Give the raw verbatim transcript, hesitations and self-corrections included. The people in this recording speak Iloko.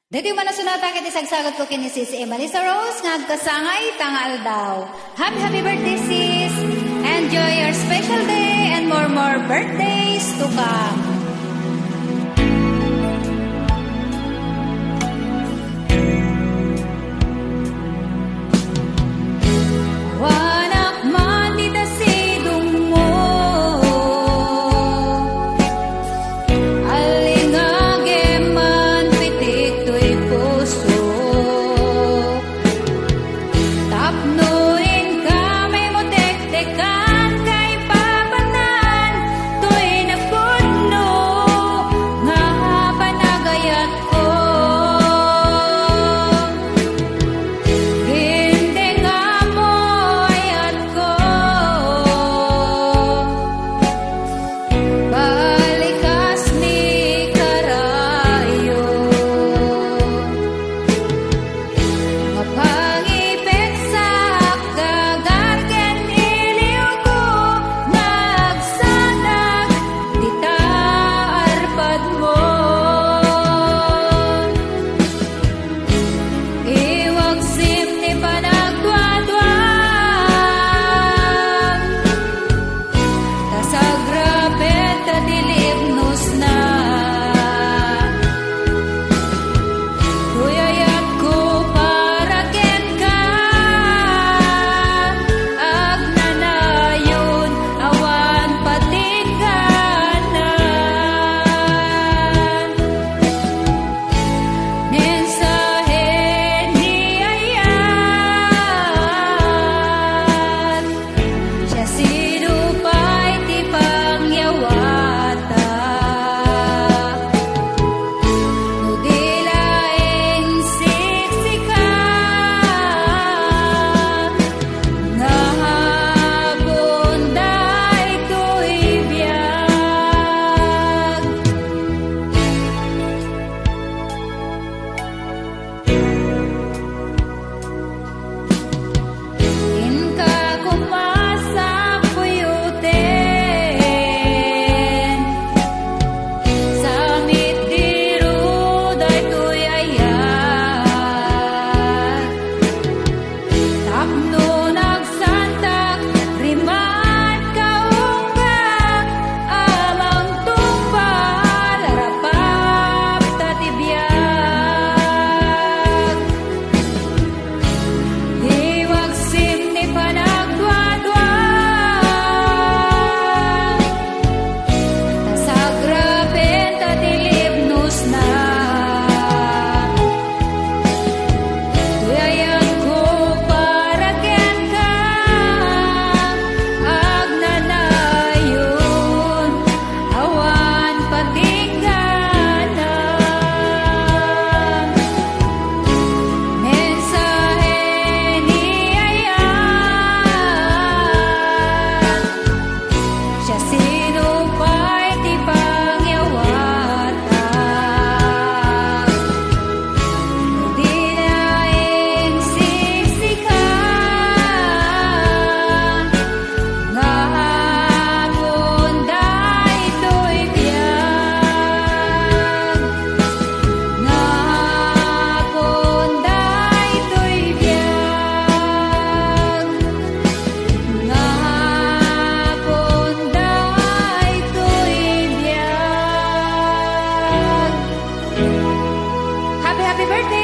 Daytoy man a sonata ket isagsagatko ken ni Sis Emalisa Rose nga agkasangay ta nga aldaw. Happy, happy birthday, sis! Enjoy your special day and more, more birthdays to come. Awanak man dita sidongmo, allingagem man pitik toy puso. Tapno inka maimutektekan kaipapanan toy napudno nga panagayat ko. Hindi nga mo ayat ko, balikas ni karayo. Mapangipetsak, gagargen iliwko, nagsanak dita arpadmo. Iwagsim ti panagduaduam, ta sagrapen ta ti libnosna. Toy ayatko para kenka, agnanayon, awan patingganan. Mensahe ni ayat, siasino pay ti pangyawata? No di laeng siksika, nga agunda itoy biag. Inka koma sa kuyoten, sa mitdiro daytoy ayat. Tapno nagsantak, rimat kaungga, amang tungpal, rapap ta ti biag. Iwagsim ni panagduadua, ta sagrapen ta ti libnosna. Toy ayatko para kenka, agnanayon, awan patingganan. Mensahe ni ayat, siasino pay ti pangyawata? No di laeng siksika, nga agunda itoy biag, nga agunda itoy biag, nga agunda itoy biag. Happy, happy birthday!